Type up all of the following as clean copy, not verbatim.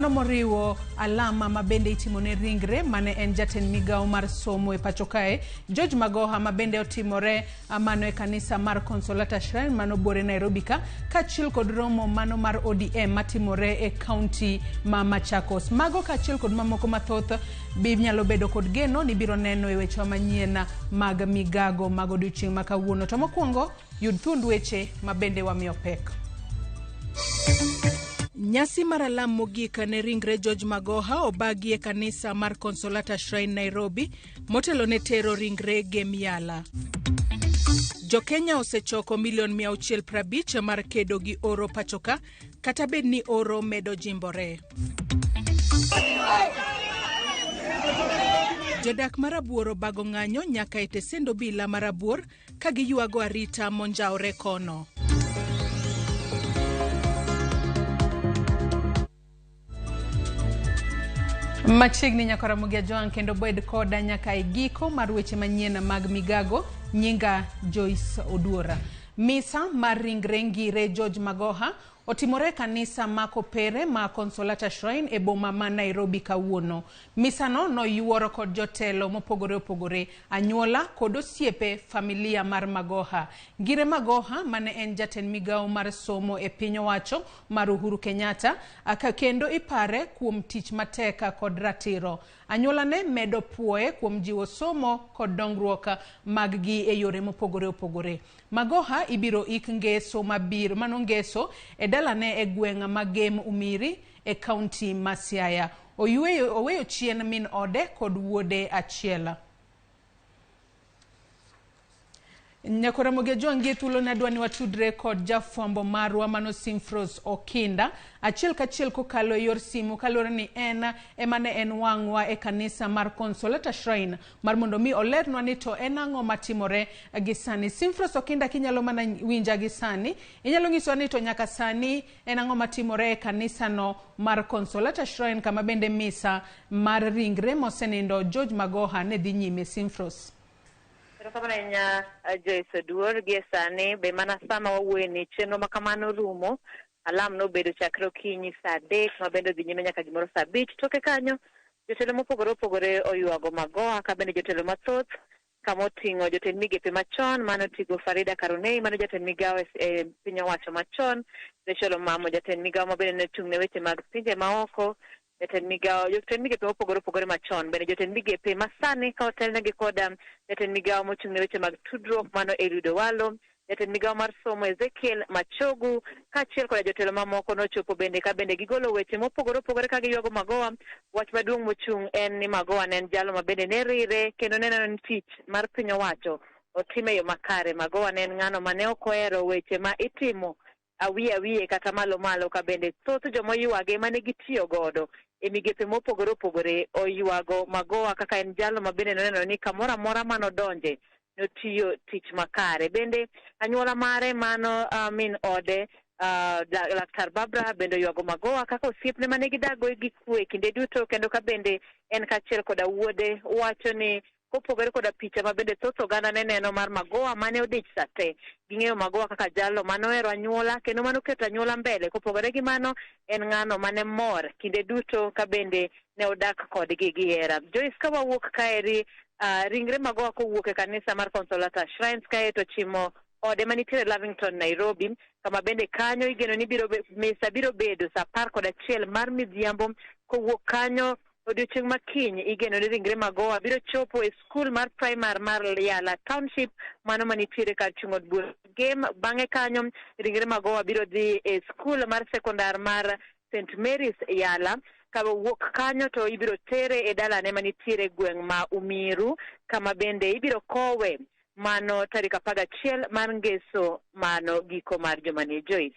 Moriwo alama ma bende itimo ne ringre mane en jatend migawo mar somo e pacho kae George Magoha, ma bende otimore mano e kanisa mar Consolata Shrine mano buore Nairobi ka, kaachiel kod romo mano mar ODM matimore e kaunti ma Machakos. Mago kaachiel kod mamoko mathoth binyalo bedo kod geno ni biro neno e wechewa manyien mag migago mag odiochieng' ma kawuono. To mokwongo, yud thuond weche ma bende wamiyo pek. Nyasi mar alam mogik ne ringre George Magoha obagi e kanisa mar Consolata Shrine Nairobi motelo ne tero ringre Gem Yala. Jokenya osechoko milion 650 mar kedo gi oro pachoka kata bed ni oro medo jimbore. Jodak ma Rabuor obago ng'anyo nyaka e tesend obila ma Rabuor ka giywago arita monjawre kono. Machiegni nyaka Ramogi Ajwang' kendo bed koda nyaka e giko mar weche manyien mag migago. Nyinga Joyce Oduora. Misa mar ringre ngire George Magoha otimore e kanisa ma Kopere ma Consolata Shrine e boma ma Nairobi kawuono. Misano noyuoro kod jotelo mopogore opogore, anyuola kod osiepe familia mar Magoha. Ngire Magoha mane en jatend migawo mar somo e piny owacho mar Uhuru Kenyatta aka kendo ipare kuom tich matek kod ratiro. Anyuolane medo puoye kuom jiwo somo kod dongruok mag gi e yore mopogore opogore. Magoha ibiro ik ngeso mabiro, mano ngeso e dalane e gweng' ma Gem Umiri e kaunti ma Siaya. Oyweyo, oweyo chien min ode kod wuode achiel. Nyakora Ramogi Ajwang' gi thuolo ne adwa ni watudre kod jafwambo marwa mano Simfros Okinda achiel kachiel kokalo e yor simu kaluwore ni en ema ne en wang'wa e kanisa mar Consolata Shrine mar mondo mi olernwa ni to en ang'o matimore gi sani. Simfros Okinda, kinyalo mana winja gi sani, inyalo nyisowa ni to nyaka sani en ang'o matimore e kanisano mar Consolata Shrine kama bende misa mar ringre mosenindo George Magoha ne dhi nyime. Simfros. Erokamano ahinya Joyce Oduor. Gie sani be mana sama wawuoye ni chenro ma kamano rumo, alam nobedo chakre okinyi saa 3 ma bende odhi nyime nyaka gimoro saa 5. Toke kanyo jotelo mopogore opogore oywago Magoha ka bende jotelo mathoth kama oting'o jotend migepe machon mano oting'o Farida Karunei mano jatend migawo e piny owacho machon, Rachel Omamo jatend migawo ma bende ne chung' ne weche mag pinje maoko, jatend migawo jotend migepe mopogore opogore machon, bende jotend migepe masani ka otelnegi kod jatend migawo mochung' ne weche mag tudruok mano Eliud Owalo, jatend migawo mar somo Ezekiel Machogu, kaachiel koda jotelo mamoko nochopo bende ka bende gigolo weche mopogore opogore ka giywago Magoha. Wach maduong' mochung' en ni Magoha ne en jalo ma bende ne rire kendo ne neno ni tich mar piny owacho otim e yo makare. Magoha ne en ng'ano ma ne ok ohero weche ma itimo awiye awiye kata malo malo, ka bende thoth joma oywage mane gitiyo godo e migepe mopogore opogore oywago Magoha kaka en jalo ma bende noneno ni kamoro amora manodonje notiyo tich makare. Bende anyuola mare mano min ode Laktar Barbara bende oywago Magoha kaka osiepne mane gidago gi kwe kinde duto, kendo ka bende en kaachiel koda wuode wacho ni kopogore koda picha ma bende thoth oganda ne neno mar Magoha mane odich sa te, ging'eyo Magoha kaka jalo mane ohero anyuola kendo mane oketo anyuola mbele. Kopogore gi mano, en ng'ano mane mor kinde duto ka bende ne odak kodgi gi hera. Joyce, ka wawuok kaeri, ringre Magoha kowuok e kanisa mar Consolata Shrines kae to chimo ode manitiere Lavington, Nairobi, kama bende kanyo igeno ni biro misa biro bedo saa 11 mar midhiambo. Kowuok kanyo odiochieng' ma kiny igeno ni ringre Magoha biro chopo e skul mar primar mar Yala Township mano manitiere kar chung' od bura Gem. Bang'e kanyo ringre Magoha biro dhi e skul mar sekondar mar St Mary's Yala. Ka owuok kanyo to ibiro tere e dalane manitiere gweng' ma Umiru kama bende ibiro kowe mano tarik 11 mar ngeso mano giko mar jumani. Joyce.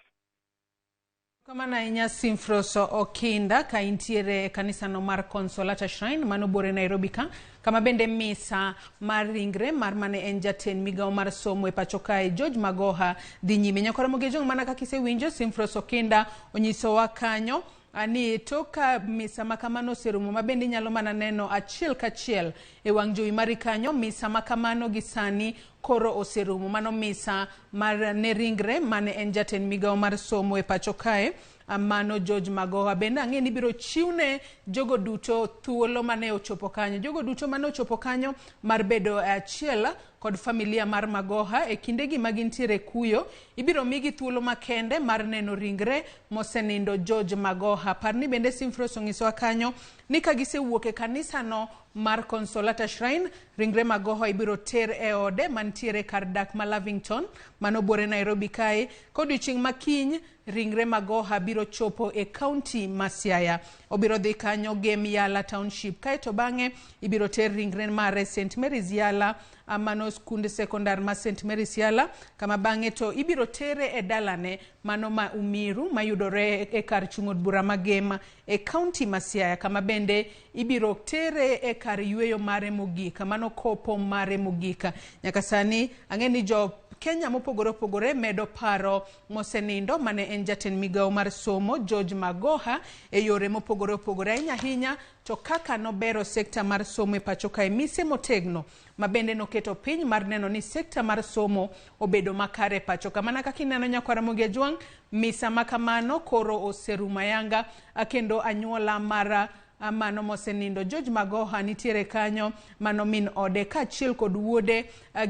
Kamano ahinya Simfros Okinda ka intiere e kanisano mar Consolata Shrine mano buore Nairobi ka, kama bende misa mar ringre mar mane en jatend migawo mar somo e pacho kae George Magoha dhi nyime. Nyakora Ramogi Ajwang', mana kaka isewinjo Simfros Okinda onyisowa kanyo ni tok ka misa ma kamano oserumo ma bende inyalo mana neno achiel kachiel e wang' jowi mari kanyo, misa ma kamano gi sani koro oserumo. Mano misa mar ne ringre mane en jatend migawo mar somo e pacho kae Mano George Magoha. Bende ang'e ni ibiro chiwne jogo duto thuolo mane ochopo kanyo. Jogo duto mane ochopo kanyo mar bedo e achiel kod familia mar Magoha e kindegi ma gintiere kuyo, ibiro migi thuolo makende mar neno ringre mosenindo George Magoha. Par ni bende Simfros onyisowa kanyo ni ka gisewuok e kanisano mar Consolata Shrine, ringre Magoha ibiro ter e ode mantiere kar dak ma Lavington, mano buore Nairobi kae. Kodiochieng' ma kiny, ringre Magoha biro chopo e kaunti ma Siaya. Obiro dhi kanyo Gem Yala Township, kaeto bang'e ibiro ter ringre mare St Mary's Yala, mano skund sekondar ma St Mary's Yala, kama bang'e to ibiro tere e dalane mano ma Umiru mayudore e kar chung' od bura ma Gem e kaunti ma Siaya, kama bende ibiro tere e kar yweyo mare mogik, mano kopo mare mogik. Nyaka sani ang'e ni jo Kenya mopogore opogore medo paro mosenindo mane en jatend migawo mar somo George Magoha e yore mopogore opogore, ahinya ahinya to kaka nobero sekta mar somo e pacho kae, mise motegno ma bende noketo piny mar neno ni sekta mar somo obedo makare e pacho ka. Mana kaka ineno nyakwar Ramogi Ajwang', misa makamano koro oserumo ayanga, kendo anyuola mar mano mosenindo George Magoha nitiere kanyo, mano min ode kaachiel kod wuode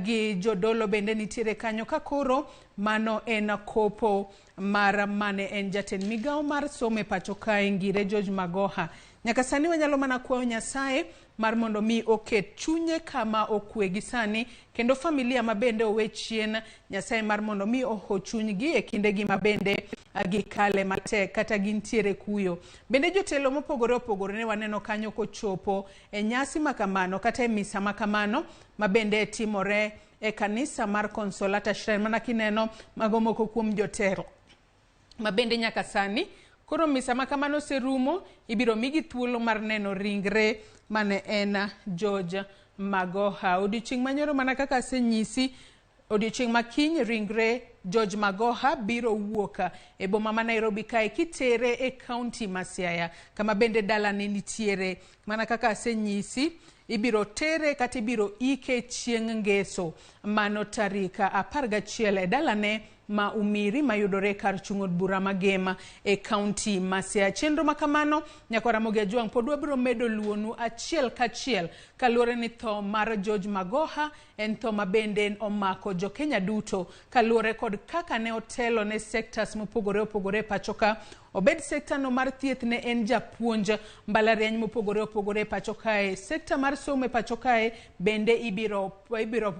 gi jodolo bende nitiere kanyo, ka koro mano en kopo mar mane en jatend migawo mar somo e pacho kae Ngire George Magoha. Nyaka sani wanyalo mana kwayo Nyasaye mar mondo mi oket chunye kama okwe gi sani, kendo familia ma bende owe chien, Nyasaye mar mondo mi oho chunygi e kindegi ma bende gikale matek kata gintiere kuyo. Bende jotelo mopogore opogore ne waneno kanyo kochopo e nyasi makamano kata e misa makamano ma bende timore e kanisa mar Consolata Shrine. Mana kineno mago moko kuom jotelo ma bende nyaka sani koro misa makamano oserumo, ibiro migi thuolo mar neno ringre mane en George Magoha. Odiochieng' manyoro mana kaka asenyisi, odiochieng' ma kiny ringre George Magoha biro wuok e boma ma Nairobi kae kitere e kaunti ma Siaya, kama bende dalane nitiere. Mana kaka asenyisi, ibiro tere kata ibiro ike chieng' ngeso mano tarik 11 e dalane ma Umiri mayudore kar chung' od bura ma Gema e kaunti ma Siaya. Chenro makamano nyakwar Ramogi Ajwang' pod wabiro medo luonu achiel kachiel kaluwore ni tho mar George Magoha en tho ma bende omako jo Kenya duto kaluwore kod kaka ne otelo ne sectors mopogore opogore e pacho ka. Obed sekta no mar thieth ne en japuonj mbalariany mopogore opogore e pacho kae. Sekta mar somo e pacho kae bende ibiro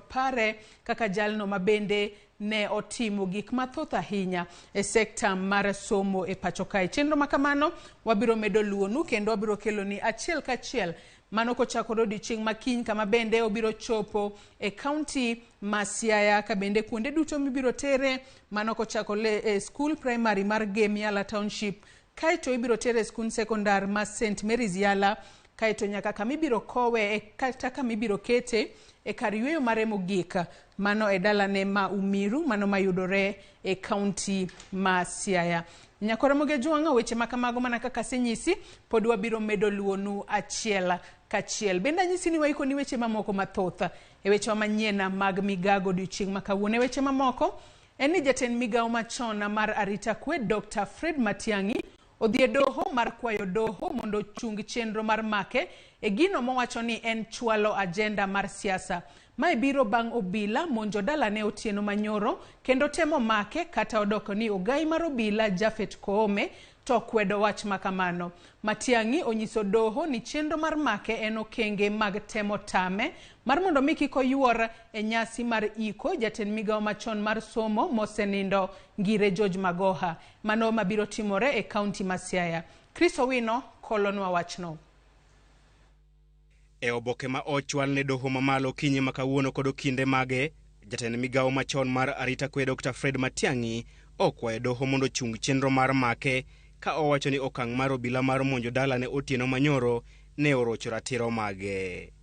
pare kaka jalno ma bende ne otimo gik mathoth ahinya e sekta mar somo e pacho kae. Chenro makamano wabiro medo luonu kendo wabiro keloni achiel kachiel mano kochakore odiochieng' ma kiny, kama bende obiro chopo e kaunti ma Siaya, ka bende kuonde duto mibiro tere mano kochakore e skul primary mar Gem Yala Township, kaeto ibiro tere e skul sekondar ma St Mary's Yala, kaeto nyaka kama ibiro kowe kata kama ibiro kete e kar yweyo mare mogik, mano e dalane ma Umiru, mano mayudore e kaunti ma Siaya. Nyakwar Ramogi Ajwang', weche makamago mana kaka asenyisi pod wabiro medo luonu achiel kachiel. Bende anyisi ni waikoni weche mamoko mathoth e wechewa manyien mag migago odiochieng' ma kawuono. E weche mamoko en ni jatend migawo machon mar arita kwe Dr. Fred Matiang'i odhi e doho mar kwayo doho mondo ochung chenro mar make e gino mowacho ni en chwalo ajenda mar siasa. Mae biro bang' obila monjo dalane otieno manyoro kendo temo make kata odoko ni ogai mar obila Japhet Koome to kwedo wach makamano. Matiang'i onyiso doho ni chenro mar make en okenge mag temo tame mar mondo mi kik oyuor e nyasi mar iko jatend migawo machon mar somo mosenindo Ngire George Magoha, mano mabiro timore e kaunti ma Siaya. Chris Owino kolonwa wachno. E oboke ma ochwal ne doho mamalo okinyi ma kawuono kod okinde mage, jatend migawo machon mar arita kwe Dr. Fred Matiang'i okwayo doho mondo ochung chenro mar make ka owacho ni okang' mar obila mar monjo dalane otieno manyoro ne orocho ratiro mage.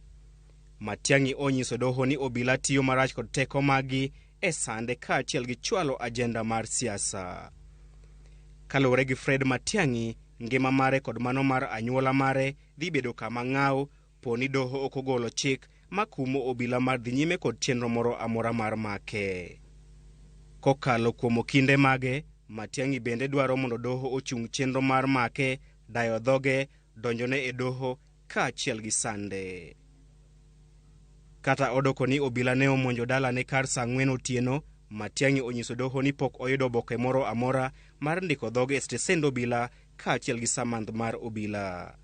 Matiang'i onyiso doho ni obila tiyo marach kod teko maggi e sande kaachiel gi chwalo ajenda mar siasa. Kaluwore gi Fred Matiang'i, ngima mare kod mano mar anyuola mare dhi bedo kama ng'aw po ni doho ok ogolo chik makumo obila mar dhi nyime kod chenro moro amora mar make. Kokalo kuom okinde mage, Matiang'i bende dwaro mondo doho ochung chenro mar make, dayo dhoge, donjone e doho kaachiel gi sande. Kata odoko ni obila ne omonjo dalane kar saa 4 otieno, Matiang'i onyiso doho ni pok oyudo oboke moro amora mar ndiko dhoge e stesend obila kaachiel gi samanth mar obila.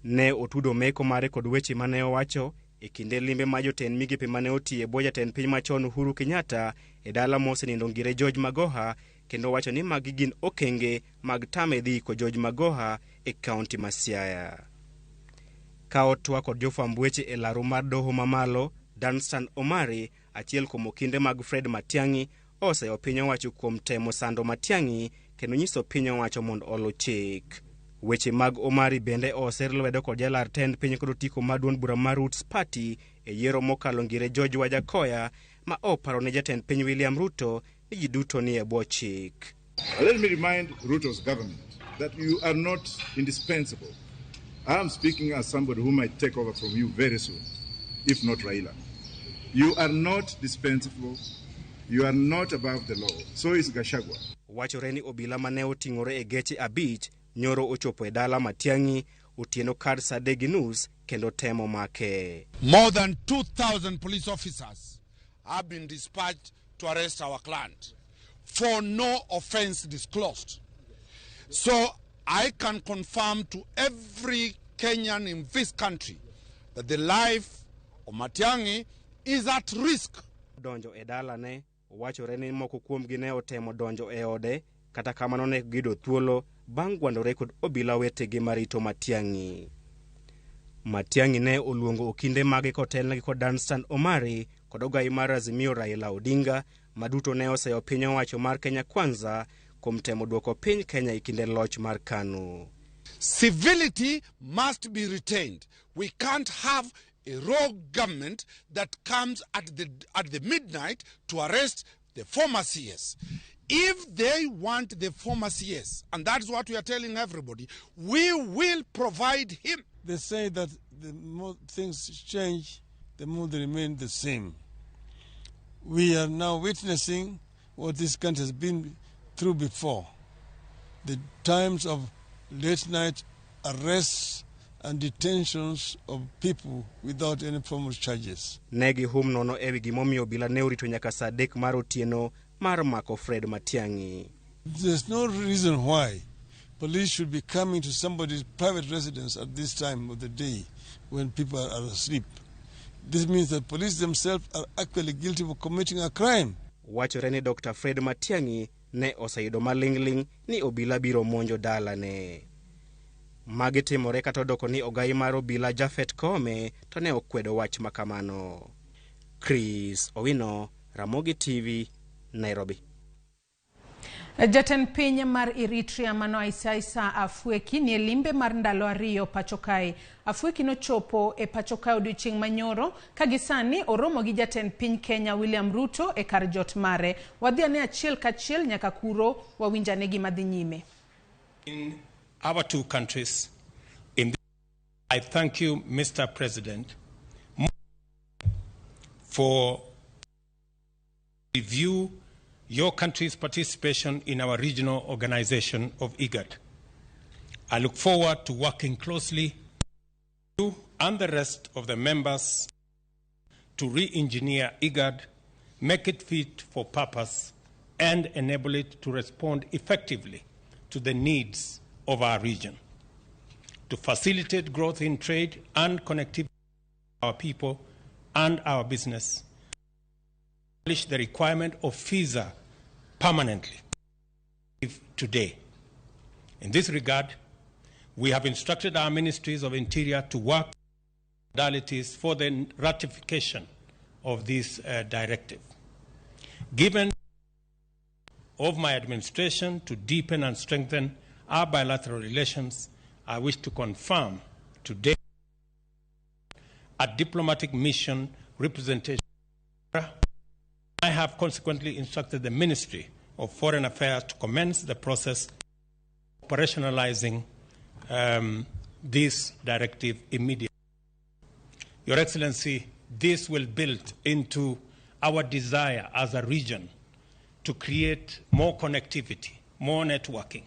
Ne otudo meko mare kod weche mane owacho e kinde limbe ma jotend migepe mane otiyo e bwo jatend piny machon Uhuru Kenyatta e dala mosenindo Ngire George Magoha, kendo wacho ni magi gin okenge mag tame dhi iko George Magoha e kaunti ma Siaya. Ka otwa kod jofwamb weche e laru mar doho mamalo, Danstan Omari, achiel kuom okinde mag Fred Matiang'i, oseyo piny owacho kuom temo sando Matiang'i kendo nyiso piny owacho mondo oluw chik. Weche mag Omari bende oser lwedo kod jalar tend piny kod otiko mar duond bura mar Roots Party e yiero mokalo Ngire George Wajackoyah, ma oparo ne jatend piny William Ruto ni ji duto ni e bwo chik. Let me remind Ruto's government that you are not indispensable. I am speaking as somebody who might take over from you very soon, if not Raila. You are not dispensable. You are not above the law. So is Gachagua. Wachore ni obila mane oting'ore e geche 5 nyoro ochopo e dala Matiang'i otieno kar saa 3:30 kendo temo make. More than 2,000 police officers have been dispatched to arrest our client for no offense disclosed. So I can confirm to every Kenyan in this country that the life of Matiang'i is at risk. Donjo e dalane, wachore ni moko kuomgi ne otemo donjo e ode, kata kamano ne giyudo thuolo bang' gwandore kod obila wetegi marito Matiang'i. Matiang'i ne oluongo okinde mage kotelnegi kod Danstan Omari kod ogai mar Azimio Raila Odinga, ma duto ne oseyo piny owacho mar Kenya Kwanza kuom temo duoko piny Kenya e kinde loch mar KANU. Civility must be retained. We can't have a rogue government that comes at the midnight to arrest the former CS. If they want the former CS, and that's what we are telling everybody, we will provide him. They say that the more things change, the more they remain the same. We are now witnessing what this country has been through before. The times of late night arrests and detentions of people without any formal charges. Ne gihum nono ewi gimomiyo obila ne orito nyaka saa 3 mar otieno mar mako Fred Matiang'i. There's no reason why police should be coming to somebody's private residence at this time of the day when people are asleep. This means that police themselves are actually guilty of committing a crime. Wachore ni Dr. Fred Matiang'i ne oseyudo maling'ling' ni obila biro monjo dalane. Magi timore kata odoko ni ogai mar obila Japhet Koome to ne okwedo wach makamano. Chris Owino, Ramogi TV, Nairobi. Jatend piny mar Eritrea mano Isaias Afwerki ni e limbe mar ndalo 2 pacho kae. Afwerki nochopo e pacho kae odiochieng' manyoro ka gisani oromo gi jatend piny Kenya William Ruto e kar jot mare. Wadhi ane achiel kachiel nyaka kuro wawinjane gima dhi nyime. In our two countries, I thank you, Mr. President, for review your country's participation in our regional organization of IGAD. I look forward to working closely with you and the rest of the members to re-engineer IGAD, make it fit for purpose, and enable it to respond effectively to the needs of our region, to facilitate growth in trade and connectivity of our people and our business, the requirement of visa permanently today. In this regard, we have instructed our ministries of Interior to work modalities for the ratification of this directive. Given of my administration to deepen and strengthen our bilateral relations, I wish to confirm today a diplomatic mission representation. I have consequently instructed the Ministry of Foreign Affairs to commence the process of operationalizing this directive immediately. Your Excellency, this will build into our desire as a region to create more connectivity, more networking,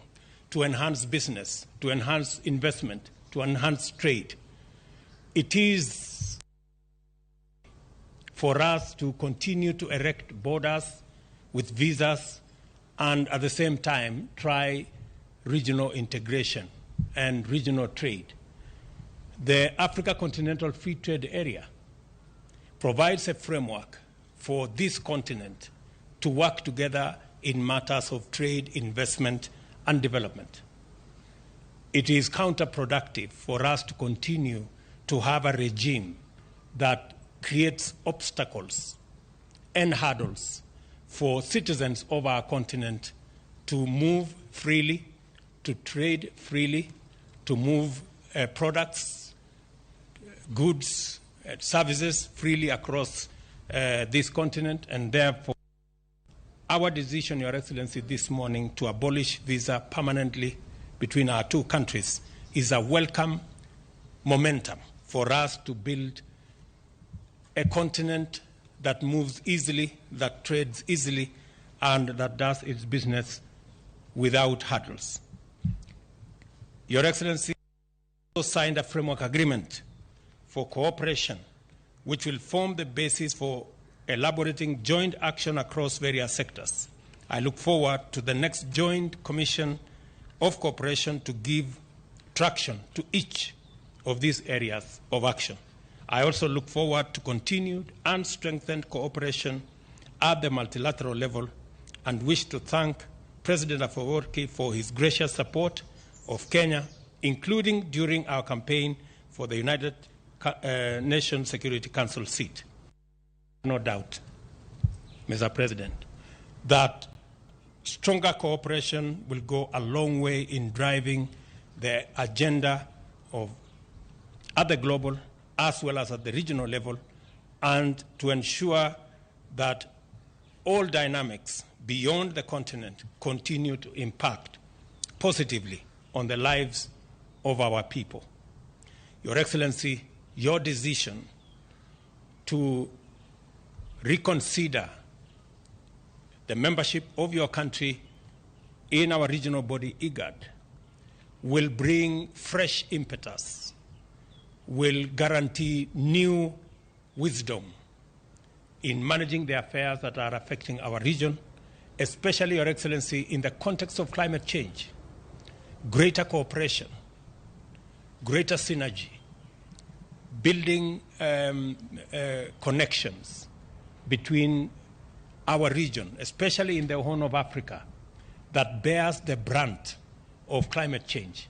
to enhance business, to enhance investment, to enhance trade. It is for us to continue to erect borders with visas and at the same time try regional integration and regional trade. The Africa Continental Free Trade Area provides a framework for this continent to work together in matters of trade, investment, and development. It is counterproductive for us to continue to have a regime that creates obstacles and hurdles for citizens of our continent to move freely, to trade freely, to move products, goods, services freely across this continent. And therefore, our decision, Your Excellency, this morning to abolish visa permanently between our two countries is a welcome momentum for us to build a continent that moves easily, that trades easily, and that does its business without hurdles. Your Excellency also signed a framework agreement for cooperation, which will form the basis for elaborating joint action across various sectors. I look forward to the next joint commission of cooperation to give traction to each of these areas of action. I also look forward to continued and strengthened cooperation at the multilateral level and wish to thank President Afwerki for his gracious support of Kenya, including during our campaign for the United Nations Security Council seat. No doubt, Mr. President, that stronger cooperation will go a long way in driving the agenda of at the global as well as at the regional level, and to ensure that all dynamics beyond the continent continue to impact positively on the lives of our people. Your Excellency, your decision to reconsider the membership of your country in our regional body, IGAD, will bring fresh impetus, will guarantee new wisdom in managing the affairs that are affecting our region, especially, Your Excellency, in the context of climate change. Greater cooperation, greater synergy, building connections between our region, especially in the Horn of Africa, that bears the brunt of climate change,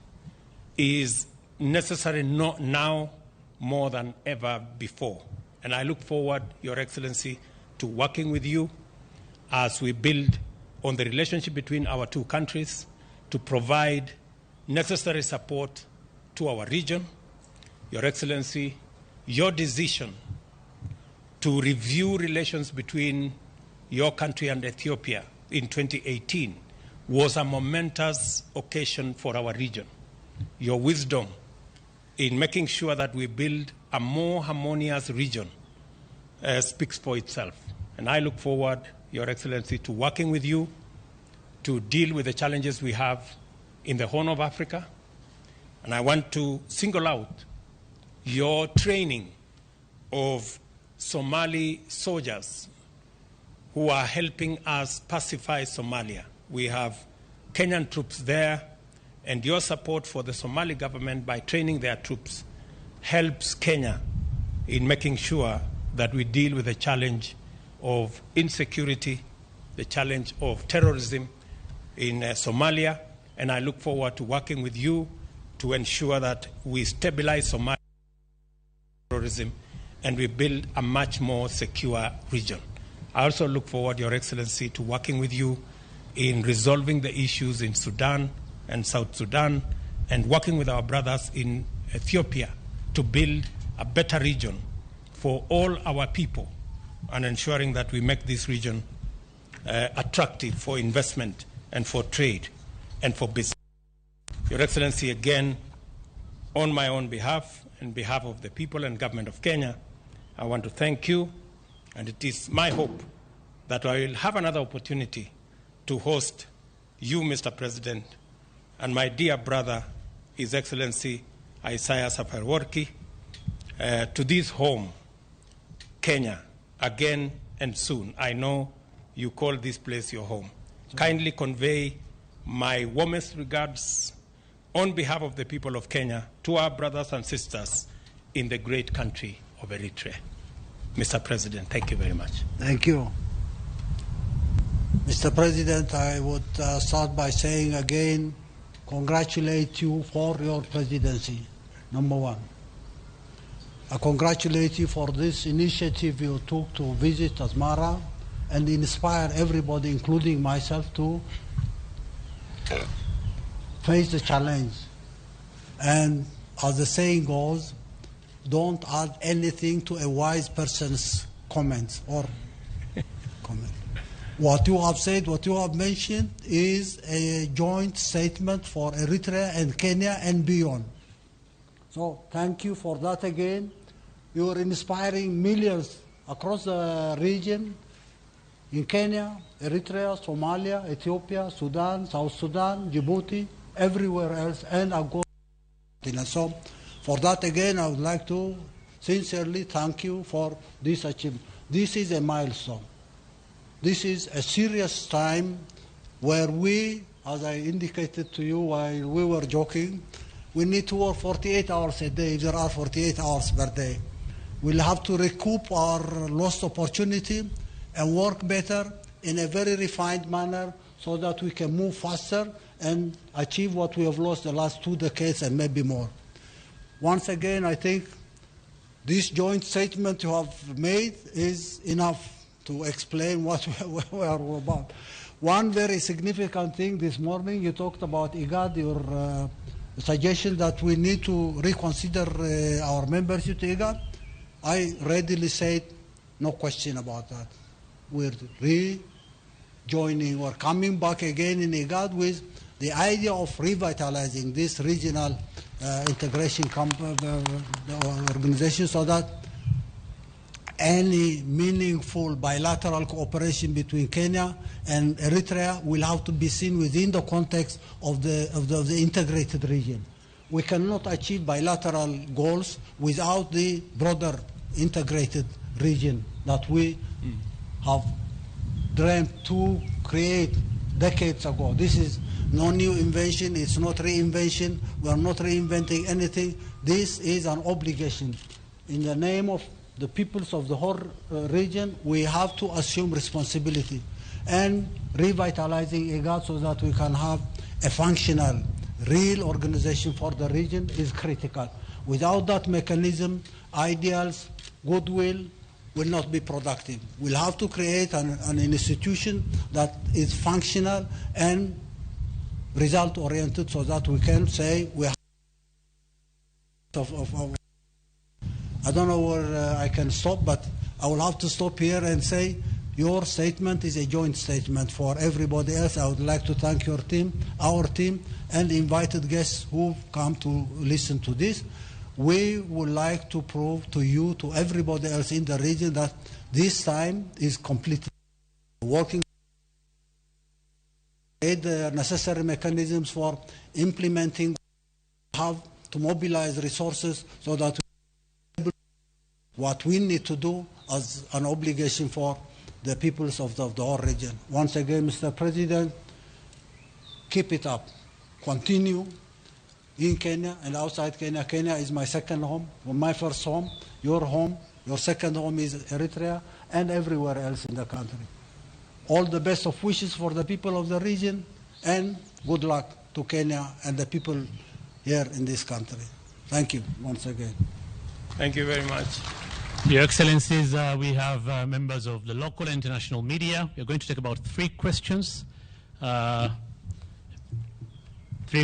is necessary now more than ever before. And I look forward, Your Excellency, to working with you as we build on the relationship between our two countries to provide necessary support to our region. Your Excellency, your decision to review relations between your country and Ethiopia in 2018 was a momentous occasion for our region. Your wisdom in making sure that we build a more harmonious region speaks for itself. And I look forward, Your Excellency, to working with you to deal with the challenges we have in the Horn of Africa. And I want to single out your training of Somali soldiers who are helping us pacify Somalia. We have Kenyan troops there, and your support for the Somali government by training their troops helps Kenya in making sure that we deal with the challenge of insecurity, the challenge of terrorism in Somalia. And I look forward to working with you to ensure that we stabilize Somalia terrorism and we build a much more secure region. I also look forward, Your Excellency, to working with you in resolving the issues in Sudan and South Sudan, and working with our brothers in Ethiopia to build a better region for all our people and ensuring that we make this region attractive for investment and for trade and for business. Your Excellency, again, on my own behalf and behalf of the people and government of Kenya, I want to thank you, and it is my hope that I will have another opportunity to host you, Mr. President, and my dear brother, His Excellency Isaias Afwerki, to this home, Kenya, again and soon. I know you call this place your home. Kindly convey my warmest regards on behalf of the people of Kenya to our brothers and sisters in the great country of Eritrea. Mr. President, thank you very much. Thank you. Mr. President, I would start by saying again, congratulate you for your presidency, number one. I congratulate you for this initiative you took to visit Asmara and inspire everybody, including myself, to face the challenge. And as the saying goes, don't add anything to a wise person's comments or comment. What you have said, what you have mentioned is a joint statement for Eritrea and Kenya and beyond. So thank you for that again. You are inspiring millions across the region, in Kenya, Eritrea, Somalia, Ethiopia, Sudan, South Sudan, Djibouti, everywhere else, and across. So for that again, I would like to sincerely thank you for this achievement. This is a milestone. This is a serious time where we, as I indicated to you while we were joking, we need to work 48 hours a day if there are 48 hours per day. We'll have to recoup our lost opportunity and work better in a very refined manner so that we can move faster and achieve what we have lost the last 2 decades and maybe more. Once again, I think this joint statement you have made is enough to explain what we are about. One very significant thing this morning, you talked about IGAD, your suggestion that we need to reconsider our membership to IGAD. I readily said, no question about that. We're rejoining or coming back again in IGAD with the idea of revitalizing this regional integration organization so that any meaningful bilateral cooperation between Kenya and Eritrea will have to be seen within the context of the integrated region. We cannot achieve bilateral goals without the broader integrated region that we have dreamt to create decades ago. This is no new invention, it's not reinvention, we are not reinventing anything. This is an obligation. In the name of the peoples of the whole region, we have to assume responsibility and revitalizing IGAD so that we can have a functional, real organization for the region is critical. Without that mechanism, ideals, goodwill will not be productive. We'll have to create an institution that is functional and result-oriented so that we can say we have I don't know where I can stop, but I will have to stop here and say your statement is a joint statement for everybody else. I would like to thank your team, our team, and invited guests who've come to listen to this. We would like to prove to you, to everybody else in the region, that this time is completely working. The necessary mechanisms for implementing, have to mobilize resources so that what we need to do as an obligation for the peoples of the whole region. Once again, Mr. President, keep it up. Continue in Kenya and outside Kenya. Kenya is my second home, or my first home, your home, your second home is Eritrea, and everywhere else in the country. All the best of wishes for the people of the region, and good luck to Kenya and the people here in this country. Thank you once again. Thank you very much. Your Excellencies, we have members of the local and international media. We are going to take about 3 questions. 3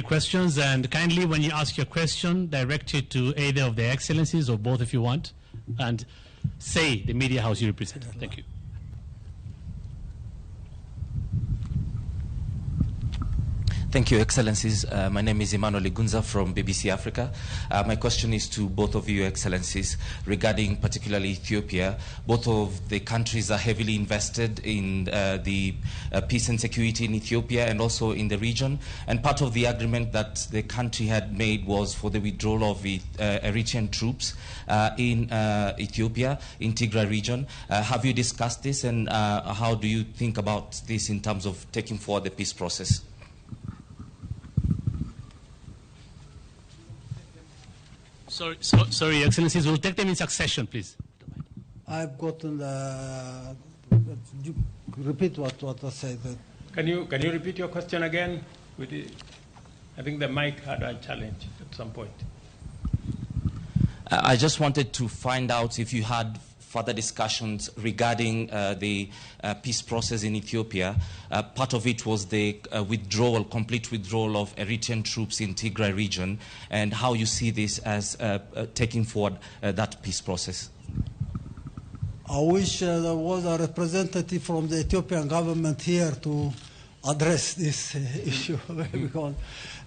questions, and kindly, when you ask your question, direct it to either of their Excellencies or both if you want, and say the media house you represent. Thank you. Thank you, Excellencies. My name is Emmanuel Igunza from BBC Africa. My question is to both of you, Excellencies, regarding particularly Ethiopia. Both of the countries are heavily invested in the peace and security in Ethiopia and also in the region. And part of the agreement that the country had made was for the withdrawal of Eritrean troops in Ethiopia, in Tigray region. Have you discussed this, and how do you think about this in terms of taking forward the peace process? Sorry, Excellencies, we'll take them in succession, please. I've gotten the... repeat what I said. Can you repeat your question again? I think the mic had a challenge at some point. I just wanted to find out if you had further discussions regarding the peace process in Ethiopia. Part of it was the complete withdrawal of Eritrean troops in Tigray region, and how you see this as taking forward that peace process. I wish there was a representative from the Ethiopian government here to address this issue, because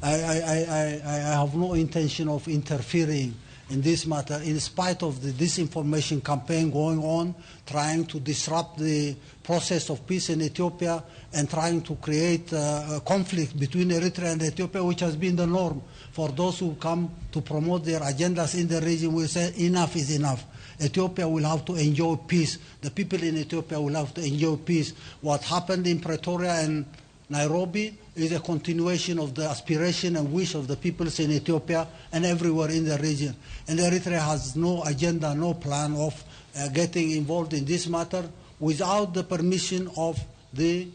I have no intention of interfering in this matter, in spite of the disinformation campaign going on, trying to disrupt the process of peace in Ethiopia and trying to create a conflict between Eritrea and Ethiopia, which has been the norm for those who come to promote their agendas in the region. We say enough is enough. Ethiopia will have to enjoy peace. The people in Ethiopia will have to enjoy peace. What happened in Pretoria and Nairobi is a continuation of the aspiration and wish of the peoples in Ethiopia and everywhere in the region. And Eritrea has no agenda, no plan of getting involved in this matter without the permission of the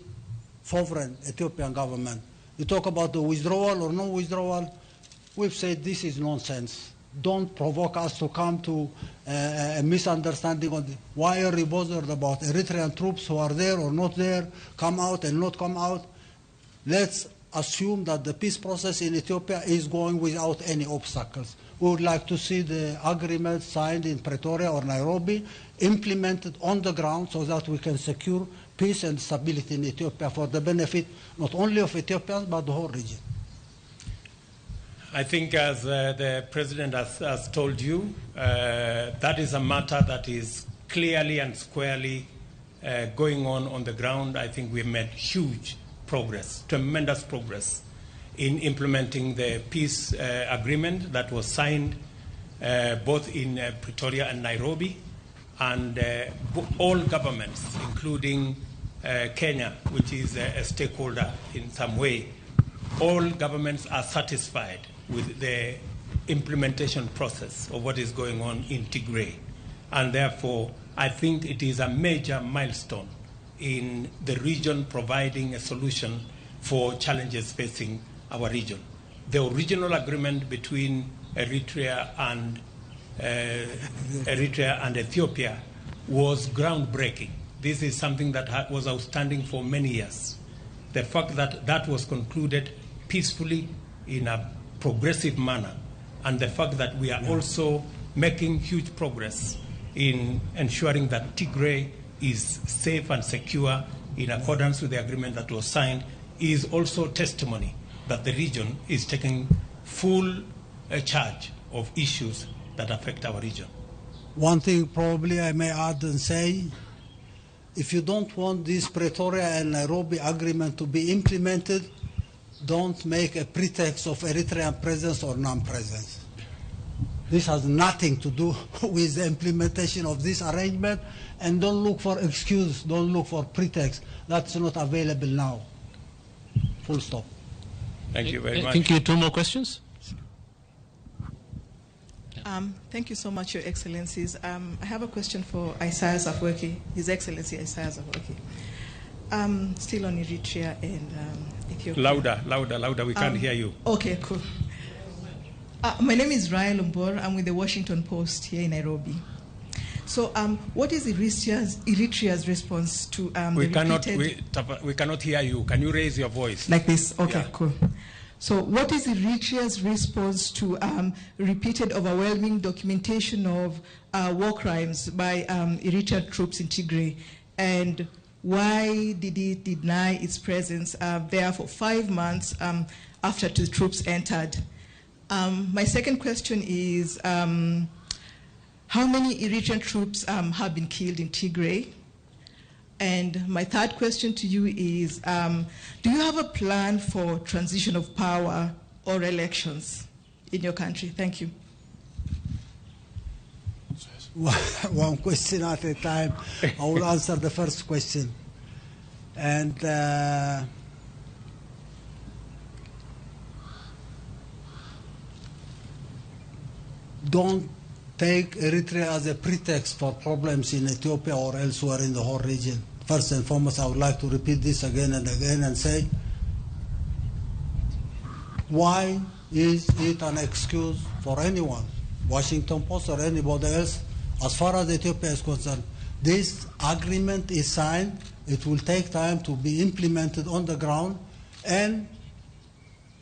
sovereign Ethiopian government. You talk about the withdrawal or no withdrawal, we've said this is nonsense. Don't provoke us to come to a misunderstanding on why are you bothered about Eritrean troops who are there or not there, come out and not come out. Let's assume that the peace process in Ethiopia is going without any obstacles. We would like to see the agreement signed in Pretoria or Nairobi implemented on the ground so that we can secure peace and stability in Ethiopia for the benefit not only of Ethiopians but the whole region. I think, as the President has told you, that is a matter that is clearly and squarely going on the ground. I think we've made huge progress, tremendous progress in implementing the peace agreement that was signed both in Pretoria and Nairobi, and all governments, including Kenya, which is a stakeholder in some way, all governments are satisfied with the implementation process of what is going on in Tigray. And therefore, I think it is a major milestone in the region providing a solution for challenges facing our region. The original agreement between Eritrea and Ethiopia was groundbreaking. This is something that was outstanding for many years. The fact that that was concluded peacefully in a progressive manner, and the fact that we are also making huge progress in ensuring that Tigray is safe and secure in accordance with the agreement that was signed, is also testimony that the region is taking full charge of issues that affect our region. One thing probably I may add and say, if you don't want this Pretoria and Nairobi agreement to be implemented, don't make a pretext of Eritrean presence or non-presence. This has nothing to do with the implementation of this arrangement, and don't look for excuse, don't look for pretext. That's not available now. Full stop. Thank you very much. Thank you. Two more questions. Thank you so much, Your Excellencies. I have a question for Isaias Afwerki, His Excellency Isaias Afwerki. Still on Eritrea and Ethiopia. Louder, louder, louder. We can't hear you. Okay, cool. My name is Ryan Lumbor. I'm with the Washington Post here in Nairobi. So what is Eritrea's response to we cannot hear you. Can you raise your voice? Like this? Okay, yeah. Cool. So what is Eritrea's response to repeated overwhelming documentation of war crimes by Eritrean troops in Tigray? And Why did it deny its presence there for 5 months after the troops entered? My second question is, how many Eritrean troops have been killed in Tigray? And my third question to you is, do you have a plan for transition of power or elections in your country? Thank you. One question at a time. I will answer the first question. And don't take Eritrea as a pretext for problems in Ethiopia or elsewhere in the whole region. First and foremost, I would like to repeat this again and again and say, why is it an excuse for anyone, Washington Post or anybody else, as far as Ethiopia is concerned? This agreement is signed. It will take time to be implemented on the ground, and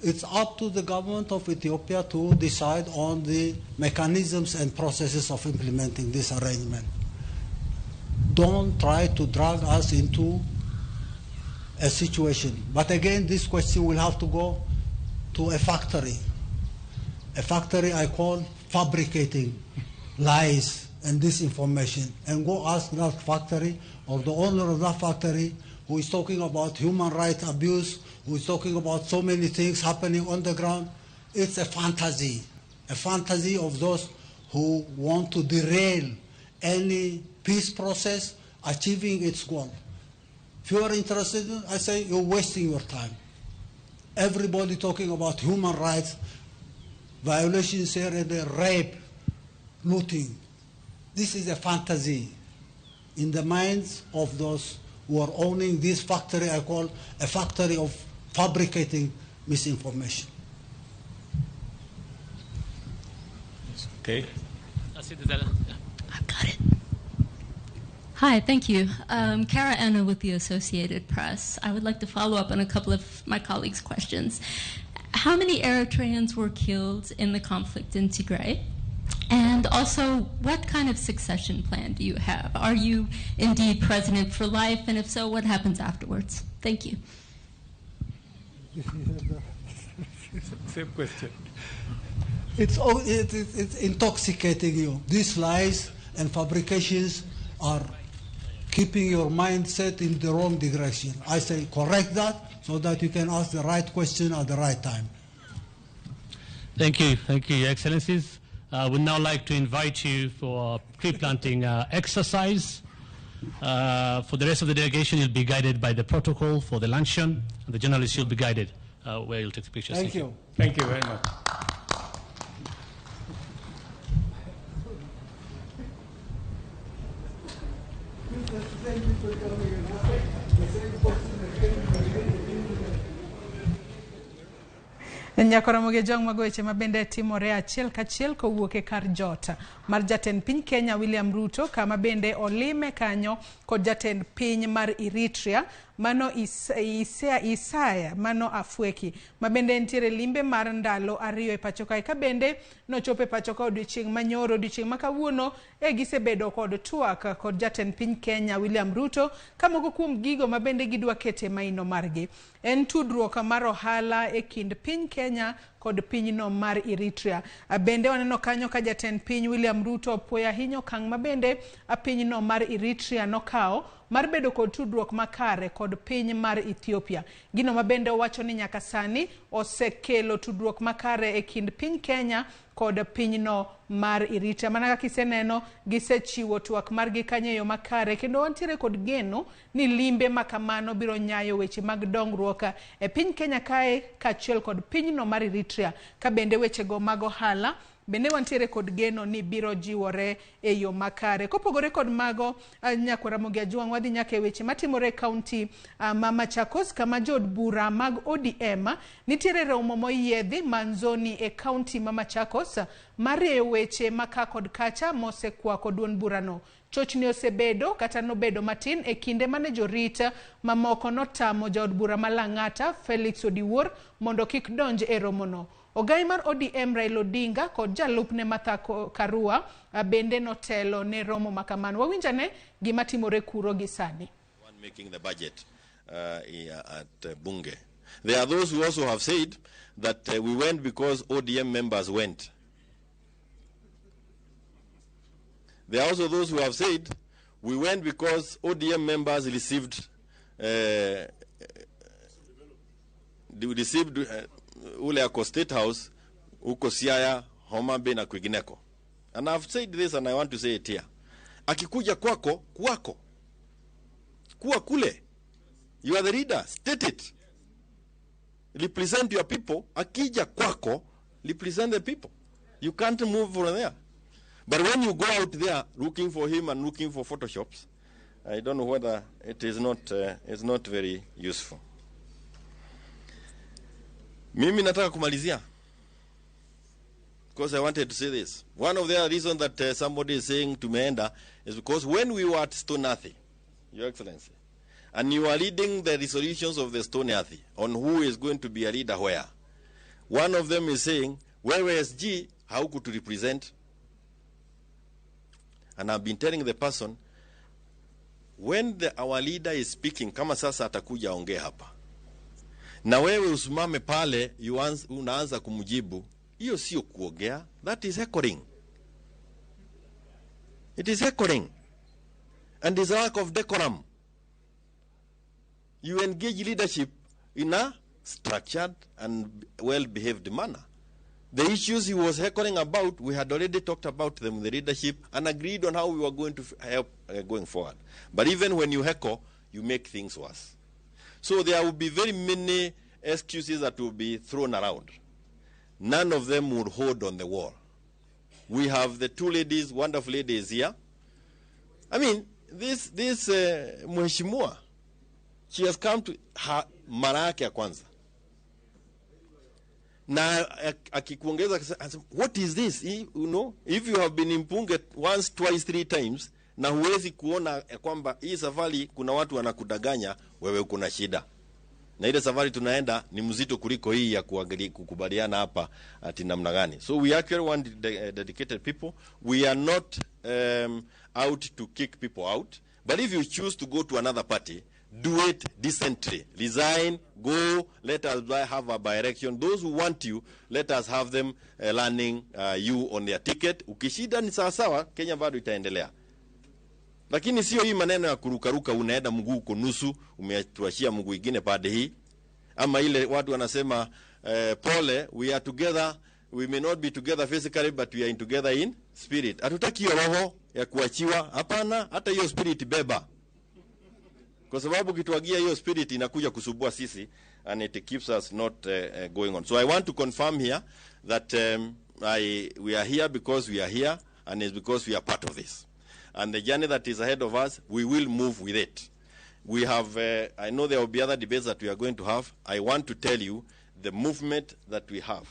it's up to the government of Ethiopia to decide on the mechanisms and processes of implementing this arrangement. Don't try to drag us into a situation. But again, this question will have to go to a factory. A factory I call fabricating lies and disinformation. And go ask that factory or the owner of that factory who is talking about human rights abuse, who is talking about so many things happening on the ground. It's a fantasy of those who want to derail any peace process achieving its goal. If you are interested, I say you're wasting your time. Everybody talking about human rights, violations here and there, rape, looting. This is a fantasy in the minds of those who are owning this factory I call a factory of fabricating misinformation. Okay. I've got it. Hi, thank you. Kara Anna with the Associated Press. I would like to follow up on a couple of my colleagues' questions. How many Eritreans were killed in the conflict in Tigray? And also, what kind of succession plan do you have? Are you indeed president for life? And if so, what happens afterwards? Thank you. Same question. It's intoxicating you. These lies and fabrications are keeping your mindset in the wrong direction. I say correct that so that you can ask the right question at the right time. Thank you. Thank you, Your Excellencies. I would now like to invite you for a tree planting exercise. For the rest of the delegation, you'll be guided by the protocol for the luncheon, and the journalists will be guided where you'll take the pictures. Thank you. Thank you very much. Thank you for coming. Nyakoromoge jong mago weche mabende timore achiel kachiel kowuok e kar jot mar jatend piny Kenya William Ruto, kama bende olime kanyo kod jatend piny mar Eritrea mano Isaya mano Afwerki, mabende nitiere limbe mar ndalo ariyo e pacho kae, ka bende nochopo e pacho ka odiochieng' manyoro. Odiochieng' ma kawuono e gisebedo kod twak kod jatend piny Kenya William Ruto, ka moko kuom gigo mabende gidwa kete maino margi en tudruok mar ohala e kind piny Kenya kod pinyno mar Eritrea. Bende waneno kanyo ka jatend piny William Ruto opuoyo ahinya okang' mabende pinyno mar Eritrea nokawo mar bedo kod tudruok makare kod piny mar Ethiopia. Gino mabende owacho ni nyaka sani osekelo tudruok makare e kind piny Kenya kod pinyno mar Eritrea. Mana kaka iseneno, gisechiwo twak margi kanyo e yo makare, kendo wantiere kod geno ni limbe makamano biro nyayo weche mag dongruok e piny Kenya kae kaachiel kod pinyno mar Eritrea, ka bende wechego mag ohala bende wantiere kod geno ni biro jiwore e yo makare. Kopogore kod mago, Nyakwaramogi Ajwang', wadhi nyaka e weche matimore e kaunti ma Machakos, kama jood bura mag ODM nitiere romo moyiedhi Manzoni e kaunti ma Machakos mar rieyo weche maka kod kacha mosekwako duond burano. Chochni osebedo kata nobedo matin e kinde mane jorit mamoko notamo jaod bura ma Lang'ata Felix Odiwuor mondo kik donj e romono. Ogai mar ODM Raila Odinga kod jalupne Martha Karua bende notelo ne romo makamano. Wawinjane gima timore kuro gi sani. 1 Making the budget at Bunge. There are those who also have said that we went because ODM members went. There are also those who have said we went because ODM members received ule ako State House, huko Siaya, Homa Bay na kwingineko. And I've said this and I want to say it here. Akikuja kwako, kwako. Kuwa kule. You are the leader. State it. Represent your people. Akija kwako, represent the people. You can't move from there. But when you go out there looking for him and looking for photoshops, I don't know whether it is not, it's not very useful. Mimi nataka kumalizia, because I wanted to say this. One of the reasons that somebody is saying tumeenda is because when we were at Stone Athi, Your Excellency, and you are reading the resolutions of the Stone Athi on who is going to be a leader where, one of them is saying, wewe SG, how could you represent? And I've been telling the person, when our leader is speaking, kama sasa atakuja ongea hapa, na wewe usimame pale, unaanza kumjibu, hiyo sio kuongea, that is heckling. It is heckling. And it's a lack of decorum. You engage leadership in a structured and well-behaved manner. The issues he was heckling about, we had already talked about them in the leadership and agreed on how we were going to help going forward. But even when you heckle, you make things worse. So there will be very many excuses that will be thrown around. None of them would hold on the wall. We have the two ladies, wonderful ladies here. I mean, this Mheshimiwa, she has come to her mara yake ya kwanza. Na akikuongeza, what is this? You know, if you have been in Bunge once, twice, three times, na huwezi kuona ya kwamba hii safari kuna watu wanakudanganya, wewe uko na shida. Na ile safari tunaenda ni mzito kuliko hii ya kukubaliana hapa ati namna gani. So we actually want dedicated people. We are not out to kick people out. But if you choose to go to another party, do it decently. Resign, go, let us have a by-election. Those who want you, let us have them running you on their ticket. Ukishida ni sawa sawa, Kenya bado itaendelea. Lakini sio hii maneno ya kurukaruka, unaenda mguu uko nusu, umetuachia mguu ingine pande hii. Ama ile watu wanasema pole, we are together, we may not be together physically but we are in together in spirit. Hatutaki hiyo roho ya kuachiwa, hapana, hata hiyo spirit beba. Kwa sababu kituagia hiyo spirit inakuja kusumbua sisi and it keeps us not going on. So I want to confirm here that we are here because we are here and it's because we are part of this. And the journey that is ahead of us, we will move with it. We have, I know there will be other debates that we are going to have. I want to tell you the movement that we have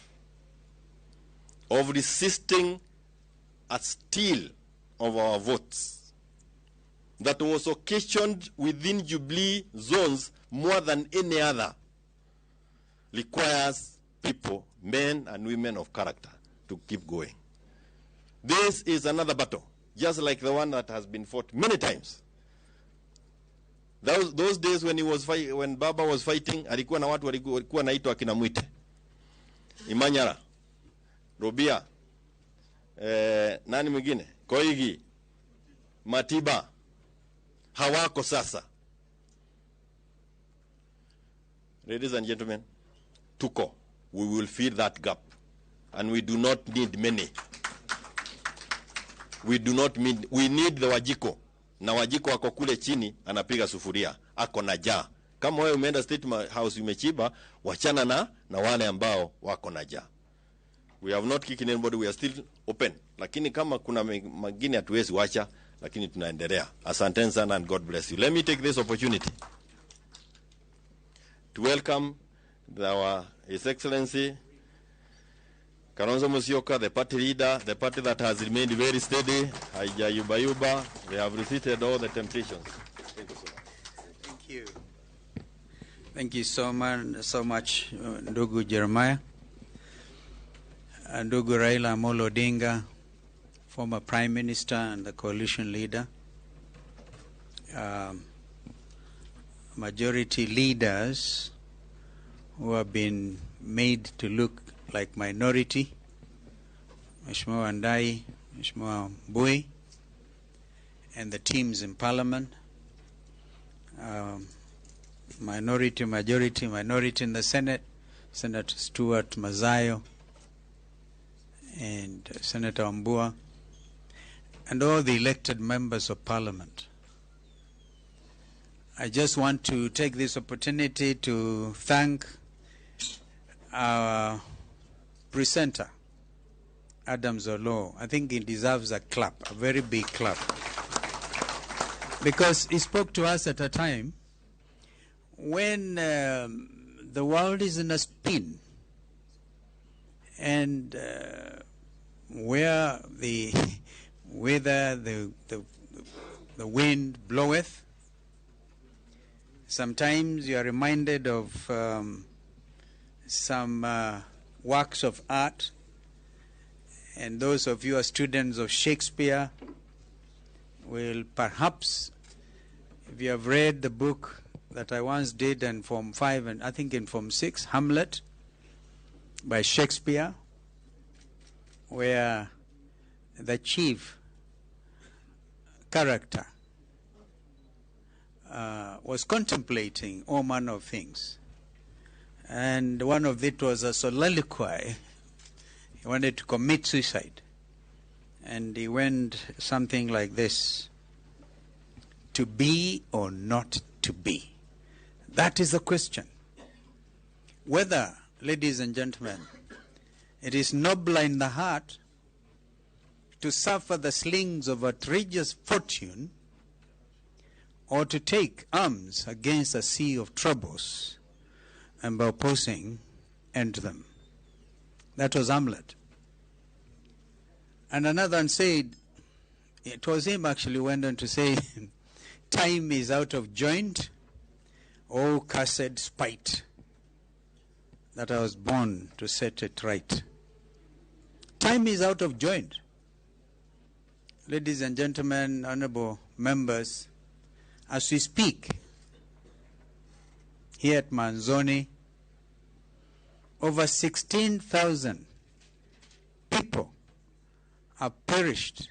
of resisting a steal of our votes that was occasioned within Jubilee zones more than any other requires people, men and women of character, to keep going. This is another battle, just like the one that has been fought many times. Those days when when Baba was fighting, alikuwa na watu walikuwa naitwa akina Mwite, Imanyara, Robia, nani mwingine, Koigi, Matiba, hawako sasa. Ladies and gentlemen, tuko, we will fill that gap, and we do not need many. We do not need, we need the Wajiko. Na Wajiko wako kule chini anapiga sufuria, ako na jaa. Kama wewe umeenda State House umechiba, wachana na wale ambao wako na jaa. We have not kicked anybody, we are still open. Lakini kama kuna mengine hatuwezi wacha, lakini tunaendelea. Asanteni sana and God bless you. Let me take this opportunity to welcome His Excellency Kalonzo Musyoka, the party leader, the party that has remained very steady, haijayubayuba. They have resisted all the temptations. Thank you so much. Thank you. Thank you so much, so much, Ndugu Jeremiah. Ndugu Raila Amolo Odinga, former Prime Minister and the coalition leader. majority leaders who have been made to look like minority, Mheshimiwa Wandayi, Mheshimiwa Mbui, and the teams in Parliament, minority, majority, minority in the Senate, Senator Stuart Mazayo, and Senator Ambua, and all the elected members of Parliament. I just want to take this opportunity to thank our presenter, Adams Oloo. I think he deserves a clap, a very big clap. Because he spoke to us at a time when the world is in a spin, and where the whither the wind bloweth. Sometimes you are reminded of some works of art, and those of you who are students of Shakespeare will perhaps, if you have read the book that I once did in Form 5 and I think in Form 6, Hamlet by Shakespeare, where the chief character was contemplating all manner of things. And one of it was a soliloquy. He wanted to commit suicide. And he went something like this: to be or not to be? That is the question. Whether, ladies and gentlemen, it is nobler in the heart to suffer the slings of outrageous fortune or to take arms against a sea of troubles and by opposing, end them. That was Hamlet. And another one said, it was him actually went on to say, time is out of joint, oh cursed spite, that I was born to set it right. Time is out of joint. Ladies and gentlemen, honorable members, as we speak here at Maanzoni, over 16,000 people have perished